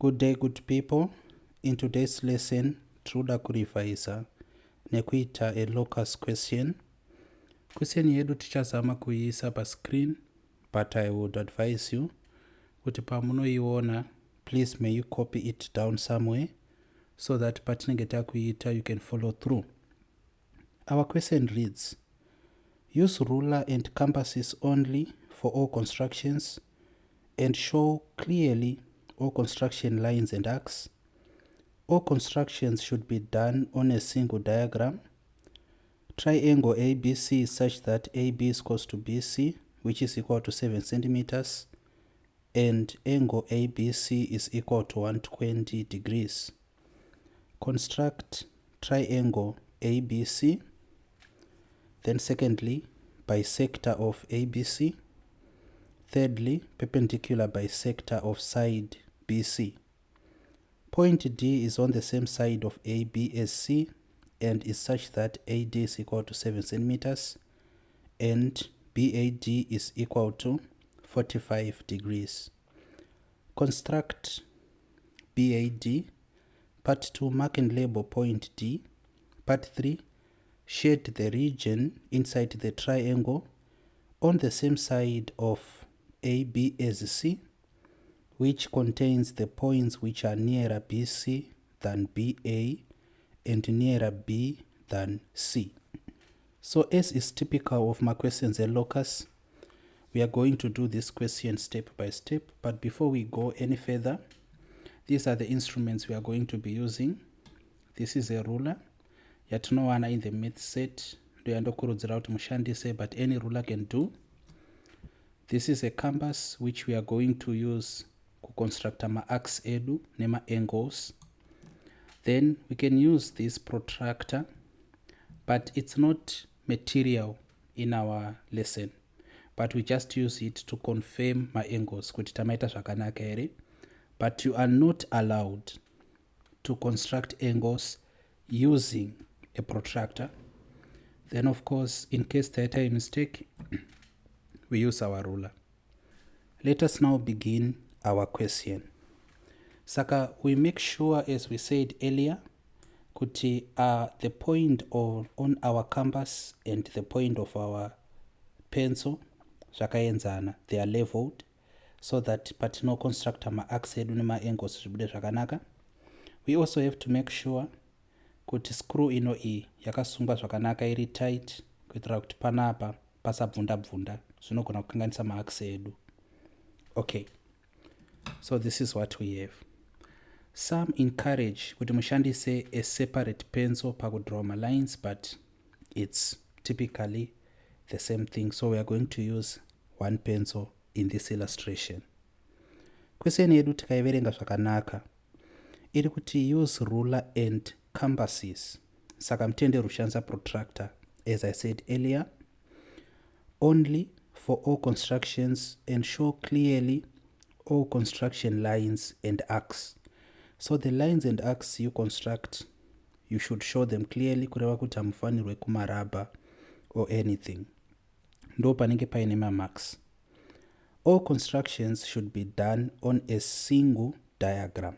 Good day, good people. In today's lesson, tinoda kurevhaisa nekuita a locus question. Question yedu tichazama kuiisa pascreen, but I would advise you kuti pamunoiona, please may you copy it down somewhere so that patinenge takuiita you can follow through. Our question reads, use ruler and compasses only for all constructions and show clearly all construction lines and arcs. All constructions should be done on a single diagram. Triangle ABC is such that AB is equals to BC, which is equal to 7 centimeters, and angle ABC is equal to 120 degrees. Construct triangle ABC. Then secondly, bisector of ABC. Thirdly, perpendicular bisector of side BC. Point D is on the same side of AB as C and is such that AD is equal to 7 centimeters and BAD is equal to 45 degrees. Construct BAD. Part 2, mark and label point D. Part 3, shade the region inside the triangle on the same side of AB as C, which contains the points which are nearer BC than BA and nearer B than C. So as is typical of my questions at locus, we are going to do this question step by step. But before we go any further, these are the instruments we are going to be using. This is a ruler yatinowana in the math set, ndoyandokurudzira kuti mushandise, but any ruler can do. This is a compass which we are going to use kuconstructa maarcs edu nemaangles. Then we can use this protractor, but it's not material in our lesson, but we just use it to confirm maangles kuti tamaita zvakanaka here. But you are not allowed to construct angles using a protractor. Then of course, in case taita a mistake, we use our ruler. Let us now begin our question. Saka we make sure, as we said earlier, kuti the point on our compass and the point of our pencil zvakaenzana, they are leveled, so that patinoconstructa maarcs edu nemaangles zvibude zvakanaka. We also have to make sure kuti screw ino iyi yakasungwa zvakanaka, iri tight, kuitira kuti panapa pasabvunda bvunda, zvinogona kukanganisa maarcs edu. Okay, so this is what we have. Some encourage kuti mushandise a separate pencil pakudraw malines, but it's typically the same thing, so we are going to use one pencil in this illustration. Question yedu tikaiverenga zvakanaka iri kuti use ruler and compasses, saka mutenderi kushandisa protractor, as I said earlier, only for all constructions and show clearly all construction lines and arcs. So the lines and arcs you construct, you should show them clearly, kureva kuti hamufanirwe kumarabha or anything, ndo panenge paine mamarks. All constructions should be done on a single diagram.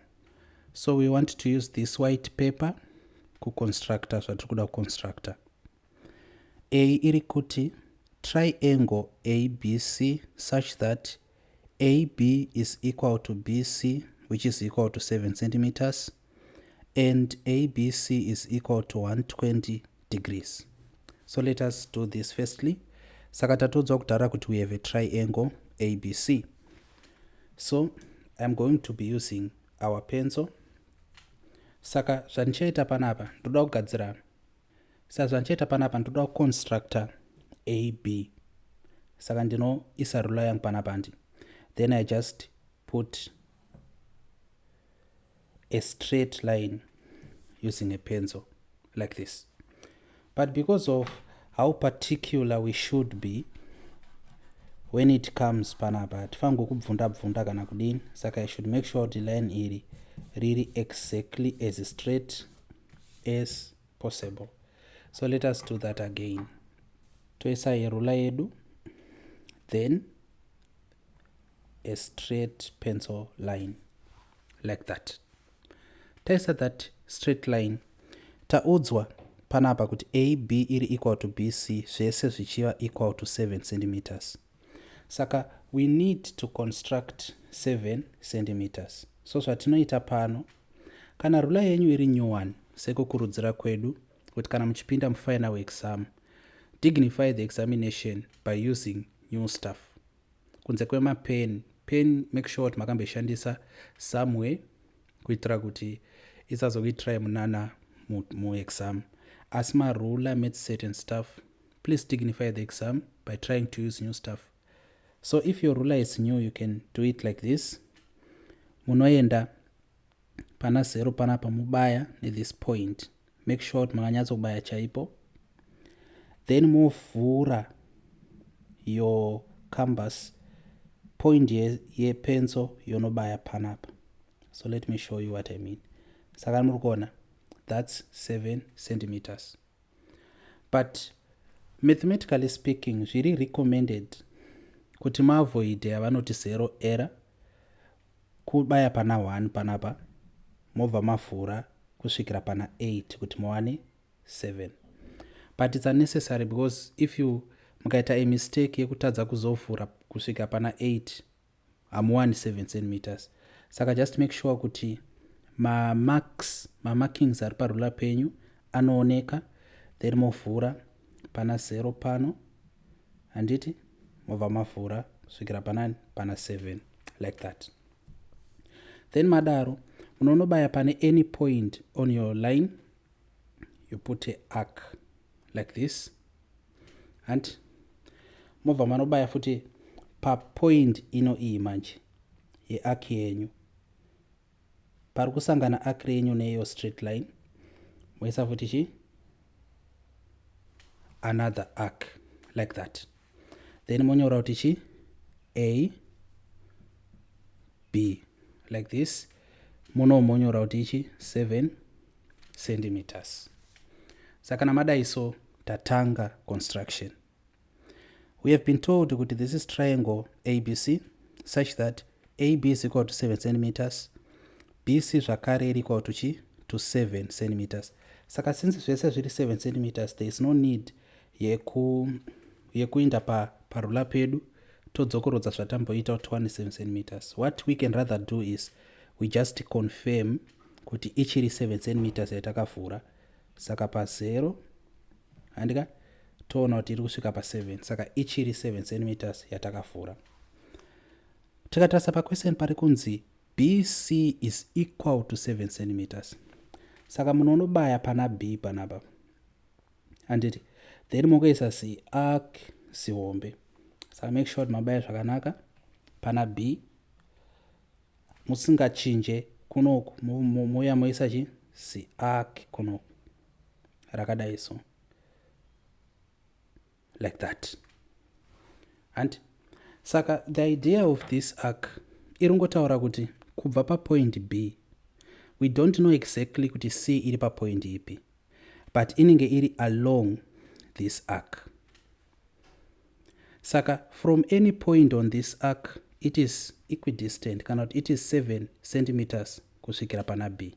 So we want to use this white paper kuconstructa zvatiri kuda kuconstructa. A iri kuti triangle ABC such that AB is equal to BC, which is equal to 7 centimeters, and ABC is equal to 120 degrees. So let us do this firstly. Saka tatoudzwa kudhara kuti we have a triangle ABC. So I'm going to be using our pencil. Saka zvandichaita panapa, ndoda kugadzira, saka zvandichaita panapa, ndoda kuconstructa AB. Saka ndinoisa ruler yangu panapa ndi then I just put a straight line using a pencil like this. But because of how particular we should be when it comes panapa, hatifanirwi kubvunda bvunda kana kudini, saka I should make sure kuti line iri riri exactly as straight as possible. So let us do that again. Toisa ruler yedu, then a straight pencil line Like that. Taisa that straight line. Taudzwa panapa kuti AB iri equal to BC, zvese zvichiva equal to 7 centimeters. Saka we need to construct 7 centimeters. So zvatinoita pano, kana ruler yenyu iri new one, sekukurudzira kwedu kuti kana muchipinda mufinal exam, dignify the examination by using new stuff. Kunze kwemapen, pen make sure kuti makamboshandisa somewhere kuitira kuti isazokuitirai munana muexam. Asi maruler, math set and stuff, please dignify the exam by trying to use new stuff. So if your ruler is new, you can do it like this. Munoenda pana 0 panapa, mubaya nethis point. Make sure kuti makanyatsokubaya chaipo. Then movhura your compass, point yepencil yonobaya panapa. So let me show you what I mean. Saka muri kuona, that's 7 centimeters. But mathematically speaking, zviri recommended kuti maavoide yavanoti zero error, kubaya pana 1 panapa, mobva mavhura kusvikira pana 8 kuti muwane 7. But it's unnecessary because if you mukaita a mistake yekutadza kuzovhura kusvika pana 8, hamuwani 7 centimeters. Saka just make sure kuti mamarks, mamarkings ari paruler penyu anooneka. Then movhura pana 0 pano, handiti? Mobva mavhura kusvikira panani? Pana 7, like that. Then madaro, munonobaya pane any point on your line. You put a arc like this, and mobva manobaya futi papoint ino iyi manje yearc yenyu, pari kusangana arc renyu neiyo straight line, moisa futi chi another arc like that. Then monyora kuti chi A B like this. Muno monyora kuti ichi 7 centimeters. Saka kana madai so, tatanga construction. We have been told kuti this is triangle ABC, such that AB is equal to 7 centimeters, BC zvakare iri equal to chi to 7 centimeters. Saka since zvese zviri 7 centimeters, there is no need yekuenda paruler pedu todzokorodza zvatamboita kuti tiwane 7 centimeters. What we can rather do is we just confirm kuti ichiri 7 centimeters yatakavhura. Saka pa0, handika, toona kuti iri kusvika pa7, saka ichiri 7 centimeters yatakavhura. Tikatarisa paquestion, pari kunzi BC is equal to 7 centimeters. Saka munonobaya pana B panapa, handiti? Then mokuisa ziarc zihombe. Saka make sure kuti mabaya zvakanaka pana B, musingachinje kunoku. Mouya moisa chi ziarc kunoku rakadai so, like that. And saka the idea of this arc iri kungotaura kuti kubva papoint B, we don't know exactly kuti C iri papoint ipi, but inenge iri along this arc. Saka from any point on this arc, it is equidistant, kana kuti it is 7 centimeters kusvikira pana B.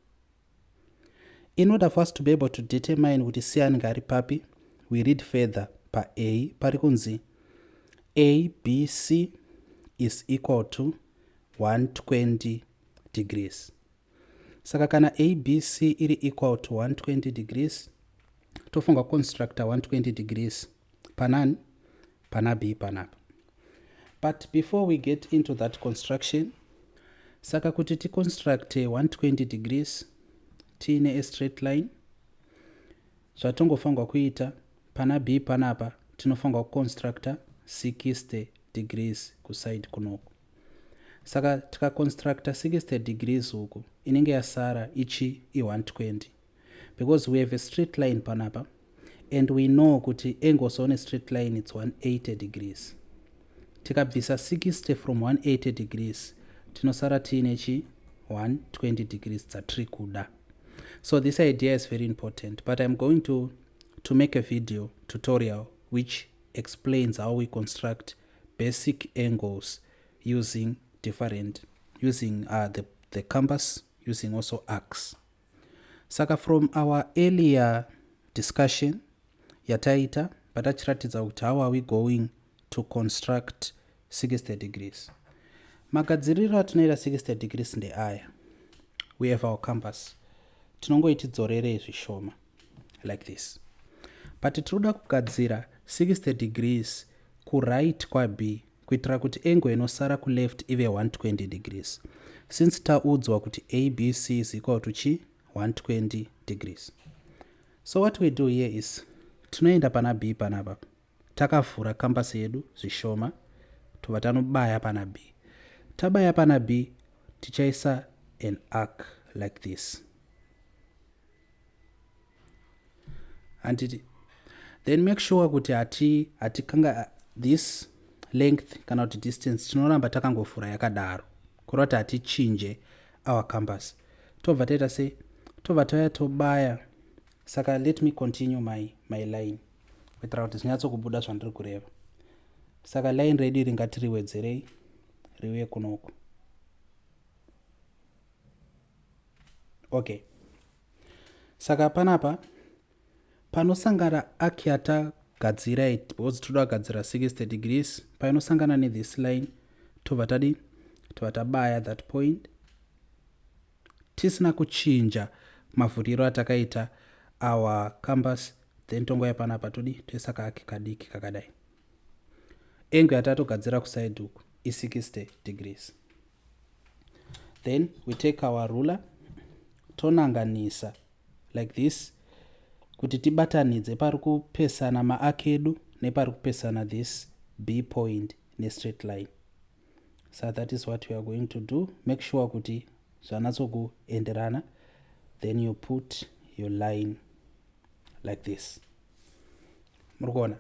In order for us to be able to determine kuti C anenge ari papi, we read further. Pa-A pari kunzi ABC is equal to 120 degrees. Saka kana ABC iri equal to 120 degrees, tofunga constructa 120 degrees panani? Pana B panapa. But before we get into that construction, saka kuti ticonstructe 120 degrees tiine a straight line, zvatongofanirwa kuita pana B panapa, tinofanirwa kuconstructa 60 degrees kuside kunoku. Saka tikaconstructa 60 degrees uku, inenge yasara ichi i120, because we have a straight line panapa and we know kuti angles on a straight line, it's 180 degrees. Tikabvisa 60 from 180 degrees, tinosara tiine chi 120 degrees dzatiri kuda. So this idea is very important, but I'm going to make a video tutorial which explains how we construct basic angles using different using the, the compass using also arcs. Saka from our earlier discussion yataita patachiratidza kuti how are we going to construct 60 degrees. Magadziriro atinoita 60 degrees ndeaya. We have our compass. Tinongoiti dzorerei zvishoma like this. But tinoda kugadzira 60 degrees kuright kwaB kuitira kuti angle inosara kuleft ive 120 degrees. Since taudzwa kuti ABC is equal to chi 120 degrees. So what we do here is tinoenda pana B panapa. Takavhura compass yedu zvishoma tobva tanobaya pana B. Tabaya pana B tichaisa an arc like this. Handiti then make sure kuti hati hatikanga this length kana kuti distance tinoramba takangofura yakadaro kureva kuti hatichinje our compass. Tobva taita sei? Tobva tauya tobaya. Saka let me continue my, my line kuitira kuti zvinyatsokubuda zvandiri kureva. Saka line redu iri ngatiriwedzerei riuye kunoku. Okay, saka panapa panosangana arc yatagadzira because toda kugadzira 60 degrees, painosangana nethis line tobva tadi tobva tabaya that point tisina kuchinja mavhuriro atakaita our compass. Then tongoya panapa todi toisa kaarc kadiki kakadai. Angle yatatogadzira kuside uku i60 degrees. Then we take our ruler tonanganisa like this kuti tibatanidze pari kupesana maarc edu nepari kupesana this B point nestraight line. So that is what we are going to do. Make sure kuti zvanatsokuenderana, then you put your line like this. Muri kuona?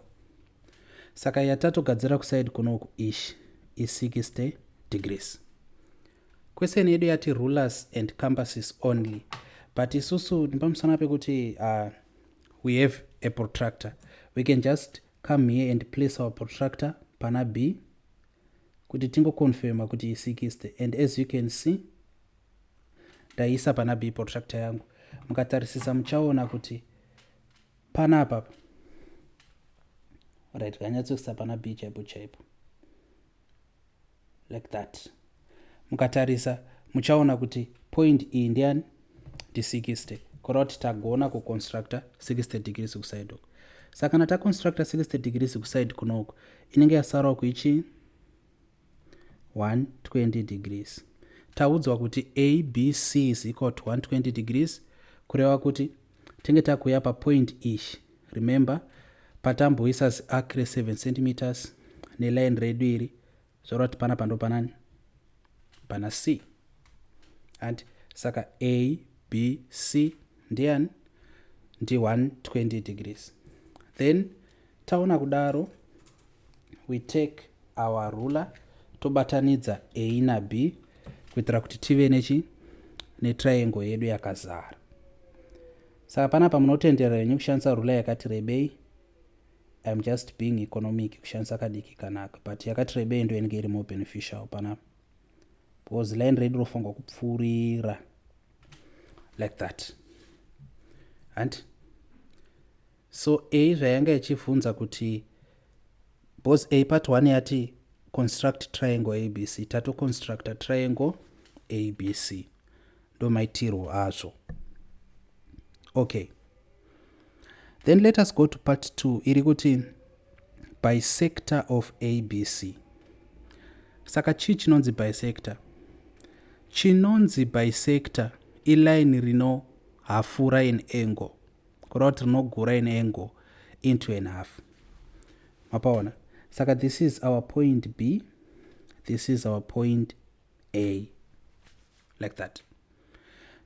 Saka yatatogadzira kuside kunoku ishi i60 degrees. Question yedu yati rulers and compasses only, but isusu nepamusana pekuti we have a protractor, we can just come here and place our protractor pana B kuti tingoconfirma kuti i60. And as you can see, ndaisa pana B protractor yangu. Mukatarisisa muchaona kuti panapa, right, kanyatsoisa pana B chaipo chaipo like that. Mukatarisa muchaona kuti point iyi ndiani? Ndi60, kureva kuti tagona kuconstructa 60 degrees kuside uku. Saka kana taconstructa 60 degrees kuside kunoku, inenge yasarawo kuichi 120 degrees. Taudzwa kuti ABC is equal to 120 degrees, kureva kuti tinge takuya papoint ishi. Remember patamboisa ziarc re7 centimeters neline redu iri, zvoreva kuti panapa ndo panani? Pana C. And saka A B C ndiani? Ndi 120 degrees. Then taona kudaro, we take our ruler tobatanidza A na B kuitira kuti tive nechi netriangle yedu yakazara. Saka panapa munotendera henyu kushandisa ruler yakati rebei. I'm just being economic kushandisa kadiki kanaka, but yakati rebei ndo inenge iri more beneficial panapa because line redu rofanirwa kupfuurira like that. And so A zvayanga ichibvunza kuti, because A part 1 yati construct triangle ABC, tatoconstructa triangle ABC. Ndo maitirwo azvo. Okay, then let us go to part 2 iri kuti bisector of ABC. Saka chii chinonzi bisector? Chinonzi bisector iline rinohafura an angle, kureva kuti rinogura an angle into an half. Mapaona? Saka this is our point B, this is our point A, like that.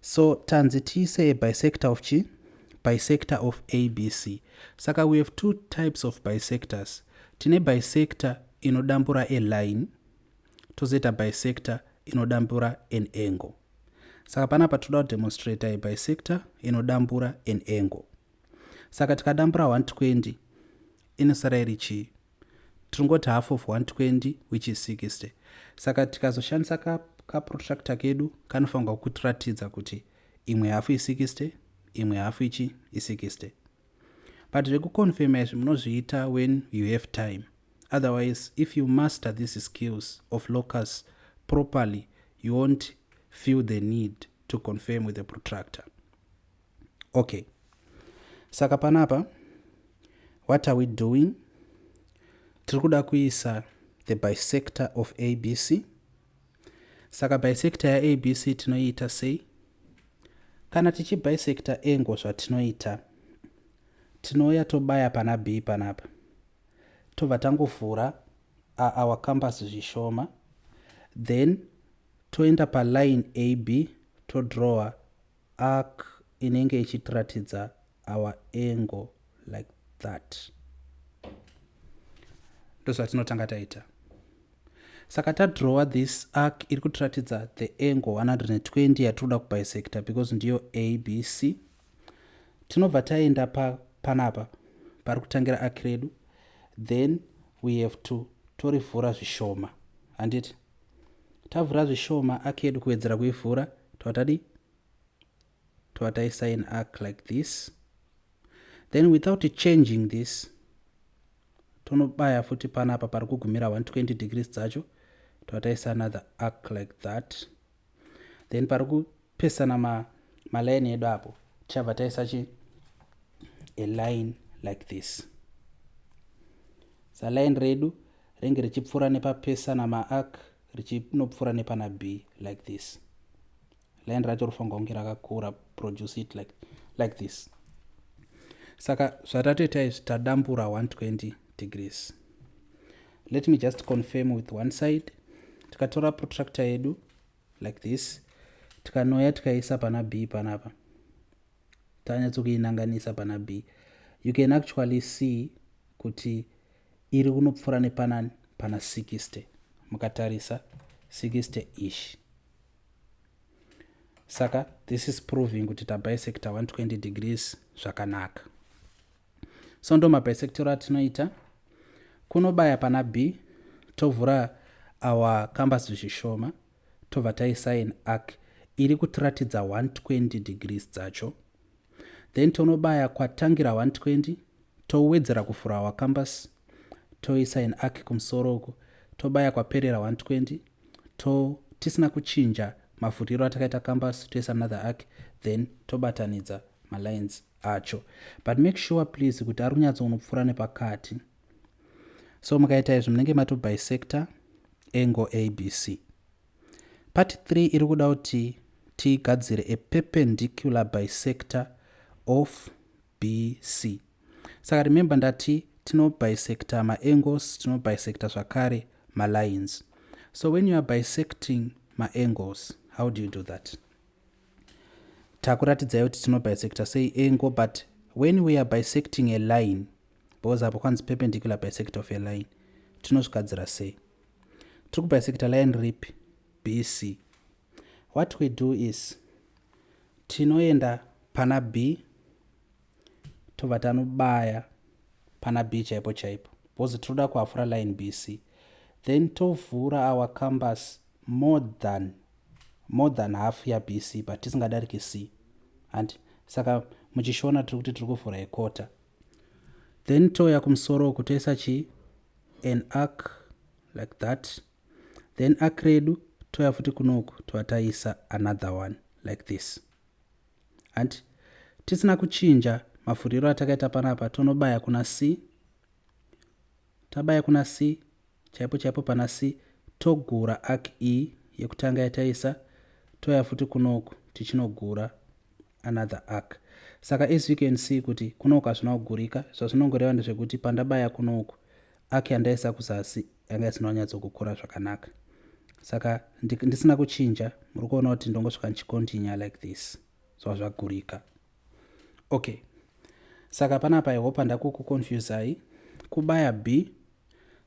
So tanzi tiise a bisector of chi? Bisector of ABC. Saka we have two types of bisectors. Tine bisector inodambura a line, tozoita bisector inodambura an angle. Saka panapa toda kudemonstrata a bisector inodambura an angle. Saka tikadambura 120 inosara iri chii? Tiringoti half of 120, which is 60. Saka tikazoshandisa Kaprotractor kedu kanofanirwa kutiratidza kuti imwe hafu i60, imwe hafu ichi i60. But zvekuconfirma izvi munozviita when you have time. Otherwise, if you master these skills of locus properly, you won't feel the need to confirm with the protractor. Okay, saka panapa what are we doing? Tiri kuda kuisa the bisector of ABC. Saka bisector yaABC tinoiita sei? Kana tichibisector angle, zvatinoita, tinouya tobaya pana B panapa, tobva tangovhura our compass zvishoma, then toenda paline AB, todrawa arc inenge ichitiratidza our angle like that. Ndozvatinotanga taita. Saka tadrowa this arc iri kutiratidza the angle 120 yatiri kuda kubisector, because ndiyo ABC. Tinobva taenda panapa pari kutangira arc redu, then we have to torivhura zvishoma, handiti? Tavhura zvishoma arc yedu, kuwedzera kuivhura, tova tadi tova taisa an arc like this. Then without changing this, tonobaya futi panapa pari kugumira 120 degrees dzacho, tova taisa another arc like that. Then pari kupesana maline edu apo, tichabva taisa chi a line like this. Sa line redu ringe richipfuura nepapesana maarc, richinopfuura nepana B like this. Line racho rofanirwa kunge rakakura, produce it like this. Saka zvatatoita izvi, tadambura 120 degrees. Let me just confirm with one side. Tikatora protractor yedu like this, tikanoya tikaisa pana B panapa, tanyatsokuinanganisa pana B, you can actually see kuti iri kunopfuura nepanani? Pana 60. Mukatarisa, 60 ish. Saka this is proving kuti tabisector 120 degrees zvakanaka. So ndo mabisector atinoita. Kunobaya pana B, tovhura our compass zvishoma, tobva taisa an arc iri kutiratidza 120 degrees dzacho. Then tonobaya kwatangira 120, towedzera kuvhura our compass, toisa an arc kumusoro uku, tobaya kwaperera 120, to tisina kuchinja mavhuriro atakaita compass, toisa another arc, then tobatanidza malines acho. But make sure please kuti ari kunyatsonopfuura nepakati. So mukaita izvi, munenge matobisector angle ABC. Part 3 iri kuda kuti tigadzire a perpendicular bisector of BC. Saka remember, ndati tinobisector maangles, tinobisector zvakare malines. So when you are bisecting maangles, how do you do that? Takuratidzai kuti tinobisector sei angle, but when we are bisecting a line, because apo kwanzi perpendicular bisector of a line, tinozvigadzira sei? Tiri kubisector line ripi? BC. What we do is tinoenda pana B, tobva tanobaya pana B chaipo chaipo, because tinoda kuhafura line BC. Then tovhura our compass more than half yaBC, but tisingadariki C, handi? Saka muchishona tiri kuti tiri kuvhura a quarter. Then touya kumusoro uku, toisa chi an arc like that. Then arc redu, touya futi kunoku, tova taisa another one like this, handi? Tisina kuchinja mavhuriro atakaita panapa, tonobaya kuna C. Tabaya kuna C chaipo chaipo, pana C, togura arc e yekutanga yataisa, toya futi kunoku, tichinogura another arc. Saka as you can see kuti kunoku hazvina kugurika. Zvazvinongoreva ndezvekuti pandabaya kunoku, arc yandaisa kuzasi yanga isina kunyatsokukura zvakanaka. Saka ndisina kuchinja, muri kuona kuti ndongosvika ndichicontinue like this, zva zvagurika. Okay, saka panapa I hope handakukuconfusai. Kubaya B,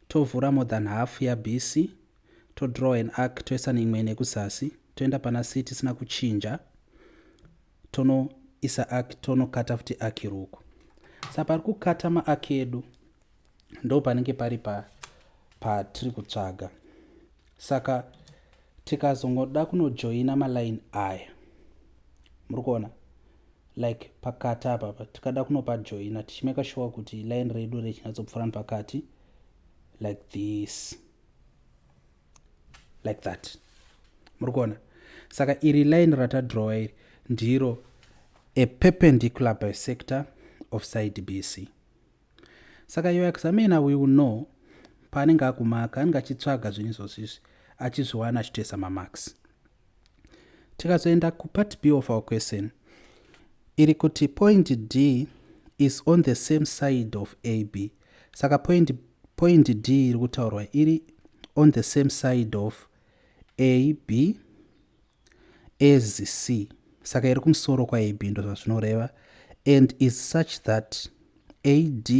tovhura more than half yaBC, todraw an arc, toisa neimwe nekuzasi, toenda pana C tisina kuchinja, tonoisa arc, tonokata futi arc ruku. Saka pari kukata maarc edu ndo panenge pari patiri kutsvaga. Saka Tikazongoda kunojoina maline aya, muri kuona like pakati apa pa tikada kunopajoina tichimeka sure kuti line redu rechinyatsopfuura nepakati like this, like that. Muri kuona? Saka iri line ratadrowa iri ndiro a perpendicular bisector of side BC. Saka your examiner will know paanenge akumaka, anenge achitsvaga zvinhu izvozvo izvi, achizviwana, achitoisa mamarks. Tikazoenda kupart B of our question, iri kuti point D is on the same side of AB. Saka point D iri kutaurwa iri on the same side of AB as C. Saka iri kumusoro kwaAB, ndo zvazvinoreva, and is such that AD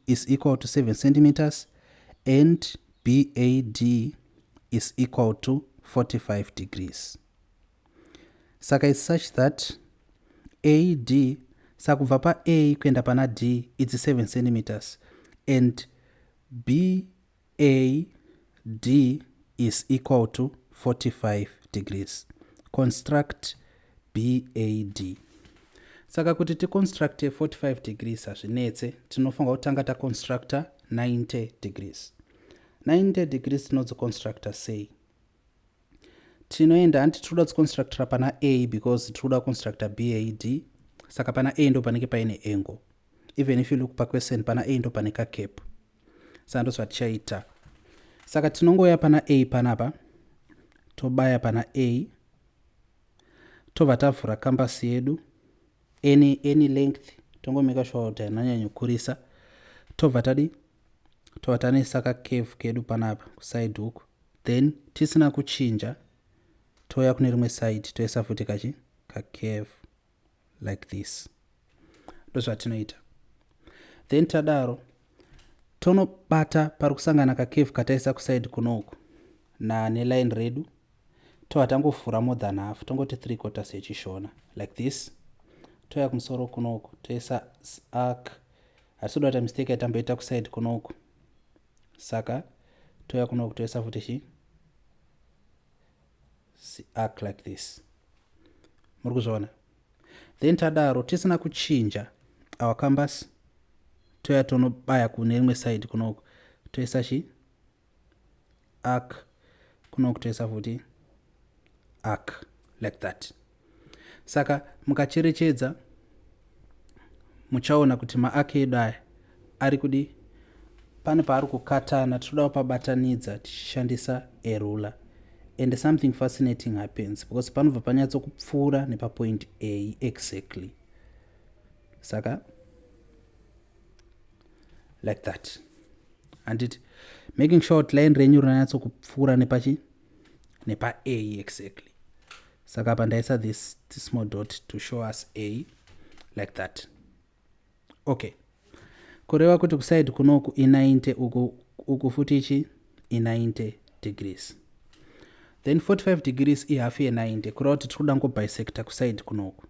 is equal to 7 centimeters and BAD is equal to 45 degrees. Saka is such that AD, saka kubva pa-A kuenda pana D it's 7 centimeters and BAD is equal to 45 degrees. Construct BAD. Saka kuti ticonstructe 45 degrees hazvinetse, tinofanira kutanga taconstructa 90 degrees. 90 degrees tinodziconstructa sei? Tinoenda, hanti tiri kuda kuconstructira pana A because tiri kuda kuconstructa BAD. Saka pana A ndo panenge paine angle. Even if you look paquestion, pana A ndo pane kacap. Saka ndo zvatichaita. Saka tinongouya pana A panapa, tobaya pana A, tobva tavhura kambasi yedu any length, tongomeka sure kuti hainanyanyokurisa. Tobva tadi, tobva tanoisa kacurve kedu panapa kuside uku. Then tisina kuchinja, touya kune rimwe side, toisa futi kachi kacurve like this. Ndozvatinoita. Then tadaro, tonobata pari kusangana kacurve kataisa kuside kunoku neline redu, tobva tangovhura more than half, tongoti 3 quarters yechishona, like this. Touya kumusoro kunoku, toisa arc. Hatisi kuda kuita mistake yatamboita kuside kunoku. Saka touya kunoku, toisa futi chi arc like this. Muri kuzviona? Then tadaro, tisina kuchinja our compass, toya tonobaya kune rimwe side kunoku, toisa chi arc kunoku, toisa futi arc like that. Saka mukacherechedza, muchaona kuti maarc edu aya ari kudi, pane paari kukatana. Tinoda kupabatanidza tichishandisa a ruler, and something fascinating happens because panobva panyatsokupfuura nepapoint A exactly. Saka like that, handiti? Making sure kuti line renyu rinanyatsokupfuura nepachi nepa-A exactly. Saka apa ndaisa this small dot to show us A like that. Okay, kureva kuti kuside kunoku i90, uku futi ichi i90 degrees. Then 45 degrees ihafu ye90, kureva kuti tiri kuda ngobisecta kuside kunoku.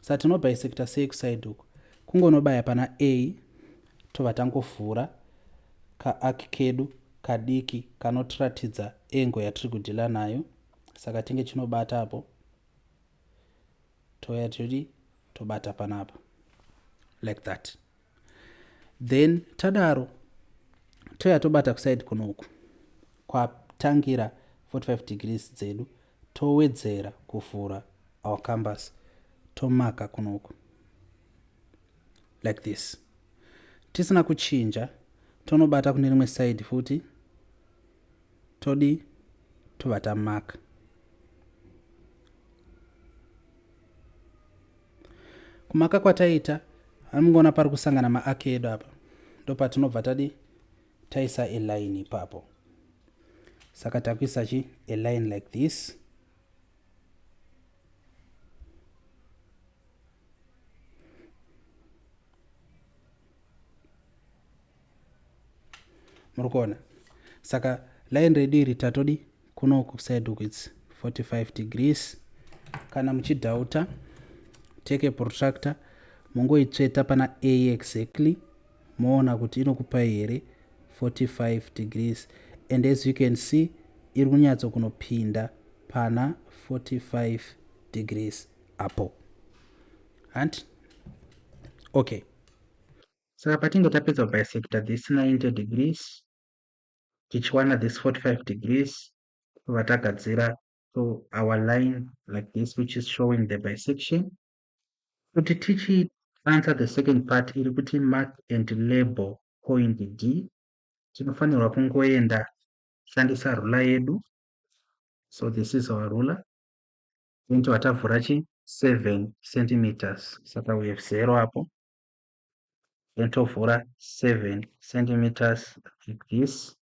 Saka tinobisecta sei kuside uku? Kungonobaya pana A, tobva tangovhura kaarc kedu kadiki kanotiratidza angle yatiri kudhila nayo. Saka tinge chinobata apo, toya tiri tobata panapa like that. Then tadaro, toya tobata kuside kunoku kwatangira 45 degrees dzedu, towedzera kuvhura our compass, tomaka kunoku like this. Tisina kuchinja, tonobata kune rimwe side futi, todi, tobva tamaka. Kumaka kwataita, anongoona pari kusangana maarc edu apa, ndopatinobva tadi taisa aline ipapo. Saka takuisa chi aline like this. Muri kuona? Saka line redu iri tatodi kunoku side uku, it's 45 degrees. Kana muchidhauta, take a protractor, mungoitsveta pana A exactly, moona kuti inokupai here 45 degrees. And as you can see, iri kunyatso kunopinda. Pana 45 degrees apo, hanti? Okay, saka patinge tapedza kubisecta this 90 degrees, tichiwana this 45 degrees, tobva tagadzira so our line like this, which is showing the bisection. Kuti tichi answer the second part iri kuti mark and label point D, tinofanirwa kungoenda shandisa ruler yedu. So this is our ruler. Then tobva tavhura chi 7 centimeters. Saka we have 0 apo, then tovhura 7 centimeters like this.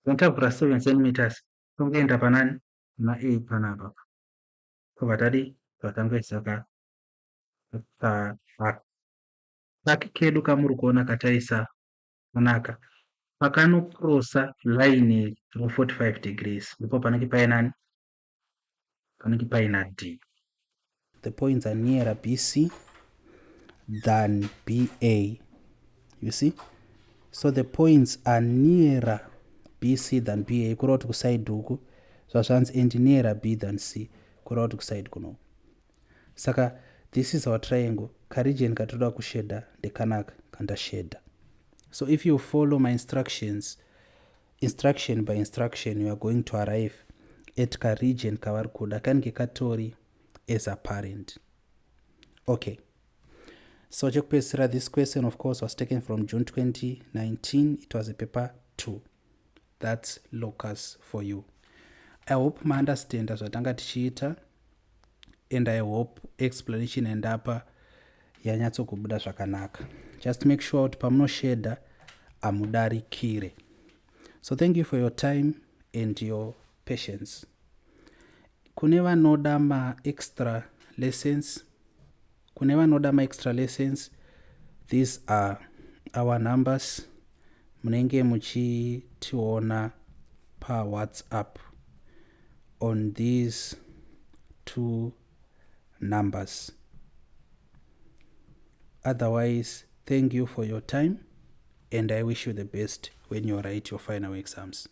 Then tavhura 7 centimeters, tongoenda panani? Pana A panapa. Tobva tadi tobva tangoisa ka ka kedu kamuri kuona kataisa panaka pakanokrosa line re45 degrees, ndipo panenge painani? Panenge paina D. The points are nearer BC than BA, you see? So the points are nearer BC than BA, kureva kuti kuside uku zvazvanzi, and nearer B than C, kureva kuti kuside kuno. Saka this is our triangle. Karegion katoda kushedha ndekanaka kandashedha. So if you follow my instructions, instruction by instruction, you are going to arrive at karegion kavari kuda kanenge katori as apparent. Okay, so chekupedzisira, this question of course was taken from June 2019. It was a paper 2. That's locus for you. I hope maunderstanda zvatanga tichiita and I hope explanation yandapa yanyatsokubuda zvakanaka. Just make sure kuti pamunoshedha hamudarikire. So thank you for your time and your patience. Kune vanoda maextra lessons, kune vanoda maextra lessons, these are our numbers. Munenge muchitiona paWhatsApp on these two numbers. Otherwise, thank you for your time and I wish you the best when you write your final exams.